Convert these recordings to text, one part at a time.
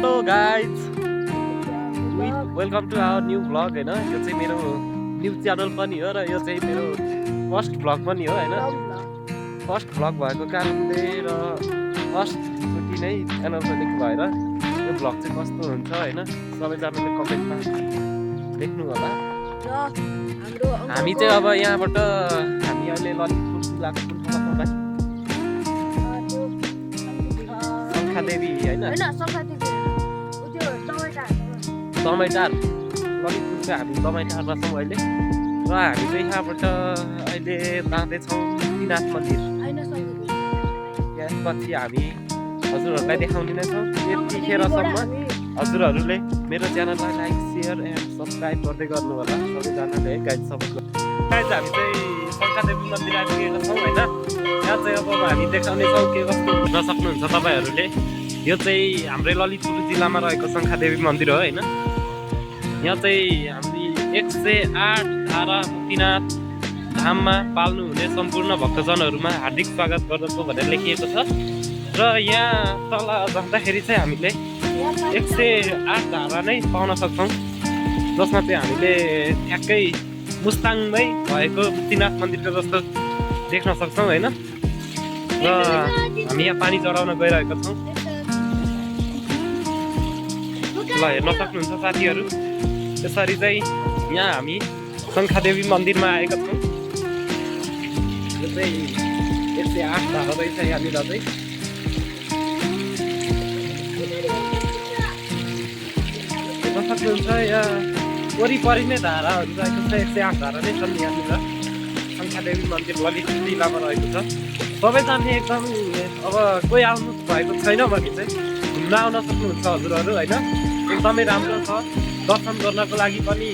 Hello guys, welcome to our new vlog होइन। यो चाहिँ मेरो न्यू च्यानल पनि हो र यो चाहिँ मेरो फर्स्ट भ्लग पनि हो होइन। फर्स्ट भ्लग भएको कारणले र फर्स्टचोटि नै च्यानल खोलेको भएर यो भ्लग चाहिँ कस्तो हुन्छ होइन सबैजनाले कमेन्टमा लेख्नु होला। हामी चाहिँ अब यहाँबाट हामी अहिले ललितपुर जिल्लाको कुन ठाउँमा छौँ? शङ्खादेवी होइन, दमाईटार ललितपुरको हामी दमाईटारमा छौँ अहिले र हामी चाहिँ यहाँबाट अहिले जाँदैछौँ मुक्तिनाथ मन्दिर। त्यसपछि हामी हजुरहरूलाई देखाउने नै छौँ। त्यतिखेरसम्म हजुरहरूले मेरो च्यानललाई लाइक सेयर एन्ड सब्सक्राइब गर्दै गर्नु होला सबैजनाले। गाइड सपोर्ट गाइज हामी चाहिँ शङ्खादेवी मन्दिर आइपुगेका छौँ होइन। यहाँ चाहिँ अब हामी देखाउने छौँ के कस्तो हुन सक्नुहुन्छ तपाईँहरूले। यो चाहिँ हाम्रै ललितपुर जिल्लामा रहेको शङ्खादेवी मन्दिर हो होइन। यहाँ चाहिँ हामीले 108 धारा मुक्तिनाथ धाममा पाल्नुहुने सम्पूर्ण भक्तजनहरूमा हार्दिक स्वागत गर्दछु भनेर लेखिएको छ। र यहाँ तल जाँदाखेरि चाहिँ हामीले 108 धारा नै पाउन सक्छौँ, जसमा चाहिँ हामीले ठ्याक्कै मुस्ताङमै भएको मुक्तिनाथ मन्दिरको जस्तो देख्न सक्छौँ होइन। र हामी यहाँ पानी चढाउन गइरहेका छौँ। ल हेर्न सक्नुहुन्छ साथीहरू, त्यसरी चाहिँ यहाँ हामी शङ्खादेवी मन्दिरमा आएका छौँ। यो चाहिँ 108 धारा रहेछ यहाँनिर चाहिँ। हेर्न सक्नुहुन्छ यहाँ वरिपरि नै धाराहरू रहेको छ। 108 धारा नै छन् यहाँनिर। शङ्खादेवी मन्दिर ललितपुर जिल्लामा रहेको छ। सबैजना एकदम अब कोही आउनु भएको छैन भने चाहिँ घुम्न आउन सक्नुहुन्छ हजुरहरू होइन। एकदमै राम्रो छ, दर्शन गर्नको लागि पनि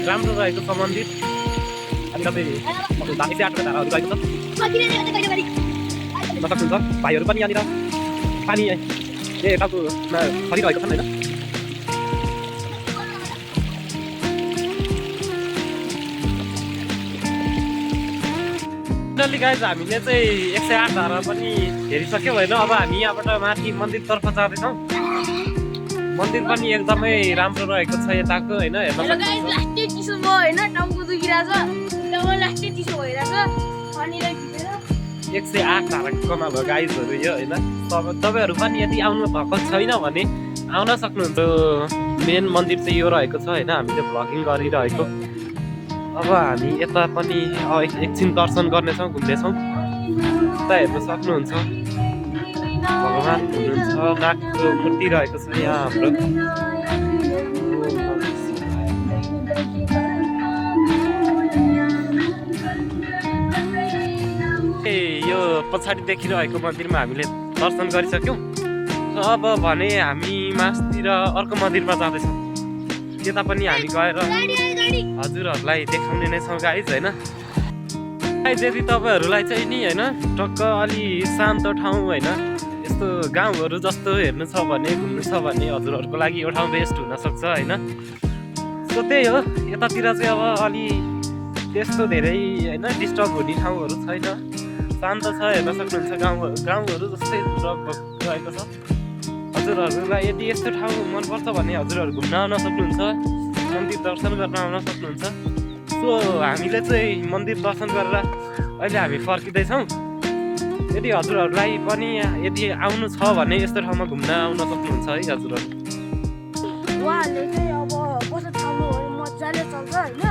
राम्रो रहेको छ मन्दिर। अनि तपाईँ 108 धाराहरू रहेको छ। हेर्न सक्नुहुन्छ भाइहरू पनि यहाँनिर पानी टाउकोमा छरिरहेको छन् होइन। फाइनली गाइज हामीले चाहिँ 108 धारा पनि हेरिसक्यौँ होइन। अब हामी यहाँबाट माथि मन्दिरतर्फ जाँदैछौँ। मन्दिर पनि एकदमै राम्रो रहेको छ यताको होइन। हेर्न सक्नुहुन्छ 108 धाराको कमाल हो गाइजहरू यो होइन। तपाईँहरू पनि यदि आउनु भएको छैन भने आउन सक्नुहुन्छ। मेन मन्दिर चाहिँ यो रहेको छ होइन। हामीले भ्लगिङ गरिरहेको। अब हामी यता पनि एकछिन दर्शन गर्नेछौँ, घुम्नेछौँ। यता हेर्न सक्नुहुन्छ भगवान् हुनुहुन्छ, नागको मूर्ति रहेको छ यहाँ हाम्रो। यो पछाडि देखिरहेको मन्दिरमा हामीले दर्शन गरिसक्यौँ। अब भने हामी मास्तिर अर्को मन्दिरमा जाँदैछौँ। त्यता पनि हामी गएर हजुरहरूलाई देखाउने नै छौँ गाइज होइन। गाइज यदि तपाईँहरूलाई चाहिँ नि होइन टक्क अलि शान्त ठाउँ होइन यस्तो गाउँहरू जस्तो हेर्नु छ भने घुम्नु छ भने हजुरहरूको लागि यो ठाउँ बेस्ट हुनसक्छ होइन। सो त्यही हो, यतातिर चाहिँ अब अलि त्यस्तो धेरै होइन डिस्टर्ब हुने ठाउँहरू छैन, शान्त छ। हेर्न सक्नुहुन्छ गाउँहरू जस्तै रहेको छ। हजुरहरूलाई यदि यस्तो ठाउँ मनपर्छ भने हजुरहरू घुम्न आउन सक्नुहुन्छ, मन्दिर दर्शन गर्न आउन सक्नुहुन्छ। सो हामीले चाहिँ मन्दिर दर्शन गरेर अहिले हामी फर्किँदैछौँ। यदि हजुरहरूलाई पनि यदि आउनु छ भने यस्तो ठाउँमा घुम्न आउन सक्नुहुन्छ है हजुरहरू। उहाँहरूले चाहिँ अब पैसा थाल्नु मजाले चल्छ होइन।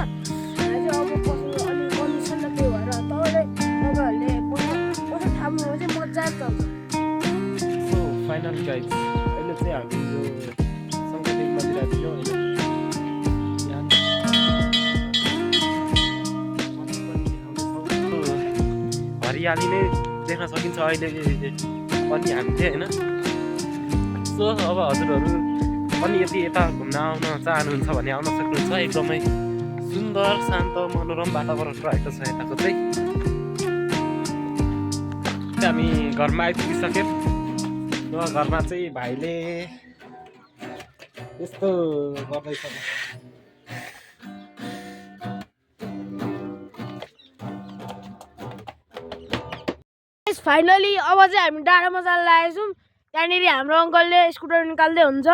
अब पैसा अलिक कन्डिसन त त्यही भएर तपाईँहरूले पैसा थाल्नु चाहिँ मजाले चल्छ। सो फाइनल गाइज अहिले चाहिँ हामी यो शङ्खादेवी मन्दिर आइपुग्यौँ होइन। हरियाली नै देख्न सकिन्छ अहिले पनि हामीले होइन। सो अब हजुरहरू पनि यदि यता घुम्न आउन चाहनुहुन्छ भने आउन सक्नुहुन्छ। एकदमै सुन्दर शान्त मनोरम वातावरण रहेको छ यताको चाहिँ। हामी घरमा आइपुगिसक्यौँ र घरमा चाहिँ भाइले यस्तो गर्दैछ। फाइनली अब चाहिँ हामी डाँडामा जान लागेको छौँ। त्यहाँनिर हाम्रो अङ्कलले स्कुटर निकाल्दै हुन्छ।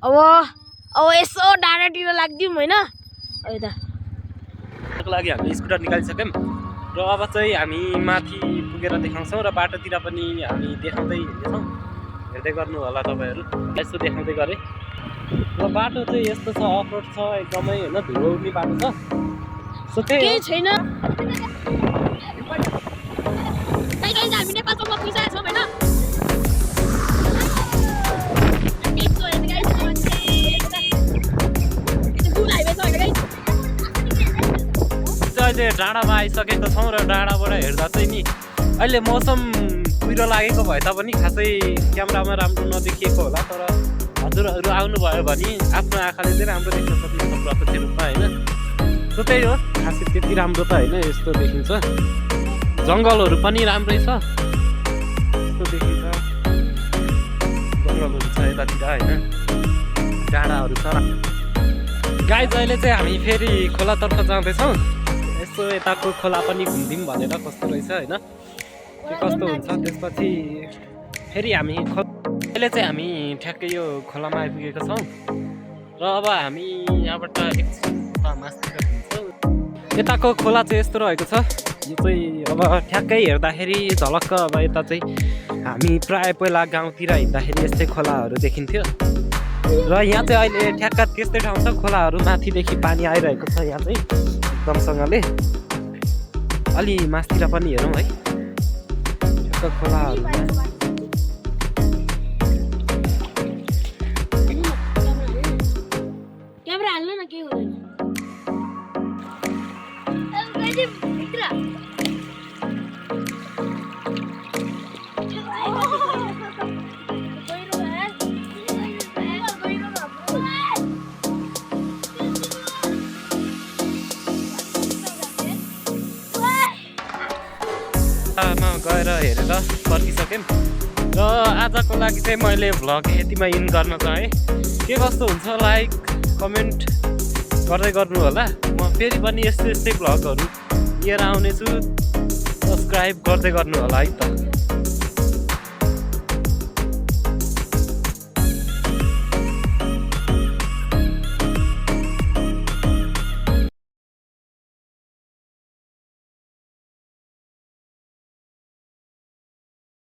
अब यसो डाँडातिर लाग्दिउँ होइन यता त्यसको लागि हामी स्कुटर निकालिसक्यौँ र अब चाहिँ हामी माथि पुगेर देखाउँछौँ र बाटोतिर पनि हामी देखाउँदै हिँड्नेछौँ। हेर्दै गर्नु होला तपाईँहरू, यसो देखाउँदै गरेँ। र बाटो चाहिँ यस्तो छ, अफरोड छ एकदमै होइन, धुलो उड्ने बाटो छ। सो त्यही केही छैन। हामी नेपालसम्म पुगिसकेका छौँ होइन। अहिले डाँडामा आइसकेको छौँ र डाँडाबाट हेर्दा चाहिँ नि अहिले मौसम कुहिरो लागेको भए तापनि खासै क्यामेरामा राम्रो नदेखिएको होला, तर हजुरहरू आउनुभयो भने आफ्नो आँखाले चाहिँ राम्रो देख्न सक्नुहुन्छ प्रत्यक्ष रूपमा होइन। सो त्यही हो, खासै त्यति राम्रो त होइन, यस्तो देखिन्छ। जङ्गलहरू पनि राम्रै छ, यस्तो देखिन्छ। जङ्गलहरू छ यतातिर होइन, डाँडाहरू छ। गाइज अहिले चाहिँ हामी फेरि खोलातर्फ जाँदैछौँ। यसो यताको खोला पनि घुमिदिउँ भनेर कस्तो रहेछ होइन, के कस्तो हुन्छ। त्यसपछि फेरि हामी अहिले चाहिँ हामी ठ्याक्कै यो खोलामा आइपुगेको छौँ र अब हामी यहाँबाट एकछिन मास्तिर हिँड्छौँ। यताको खोला चाहिँ यस्तो रहेको छ। यो चाहिँ अब ठ्याक्कै हेर्दाखेरि झलक्क अब यता चाहिँ हामी प्रायः पहिला गाउँतिर हिँड्दाखेरि यस्तै खोलाहरू देखिन्थ्यो र यहाँ चाहिँ अहिले ठ्याक्क त्यस्तै ठाउँ छ। खोलाहरू माथिदेखि पानी आइरहेको छ यहाँ चाहिँ एकदमसँगले। अलि मासतिर पनि हेरौँ है, ठ्याक्क खोलाहरू। क्यामेरा हाल्नु न, के हुँदैन। गएर हेरेर फर्किसक्यौँ र आजको लागि चाहिँ मैले भ्लग यतिमा इन गर्न चाहेँ। के कस्तो हुन्छ लाइक कमेन्ट गर्दै गर्नु होला। म फेरि पनि यस्तै भ्लगहरू लिएर आउनेछु, सब्सक्राइब गर्दै गर्नु होला है त।